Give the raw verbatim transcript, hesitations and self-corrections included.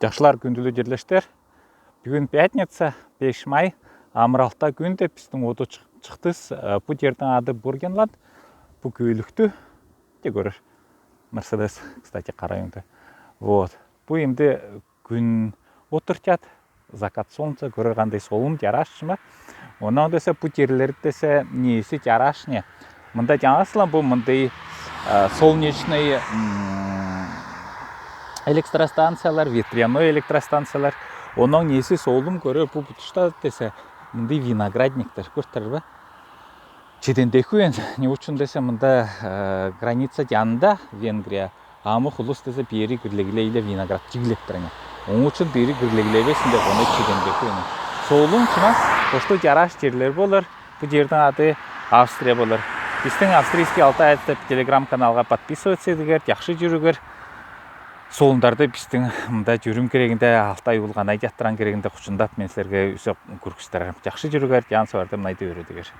Жашылар, күндүлү тирлештер. Бюгүн пятница, беш май, амыр алтта күүнде бистиң оду чых-, чыхтыс, э, бу тирдең ады Бургенланд, бу күүйлюктү. Де көрер. Мерседес, кстати, кара юңда. Вот. Бу имди күн отыр тият, закат солнца, көрер кандай солум, жараш чыма. Онан десе бу тирлер десе неси жараш не. Мында жана сылам бу мындай, э, солнечный, м, электростанциялар, ветряной электростанциялар. Онан неси солум көрер бу бутушта десе мындай виноградниктер, көртер бе? Чидендеги уен, не учун десе мында, э, граница жанында Венгрия, амых улус десе бери кирлеглей иле виноград чиглеп турар. Оң учун бери кирлеглебесин деп, оны чидендеги уен. Солум чыма, то что жараш тирлер болар, бу тирдең ады Австрия болар. Бистиң «Австрийский Алтай» деп телеграм каналга подписываться этигер, жакшы жюрюгер. Солумдарды бистиң мында жюрюм кирегинде, Алтай улган ай жаттыран кирегинде хучундап мен силерге үзе көргүстерем. Жакшы жюрюгер, жан саварды мынайды өөредигер.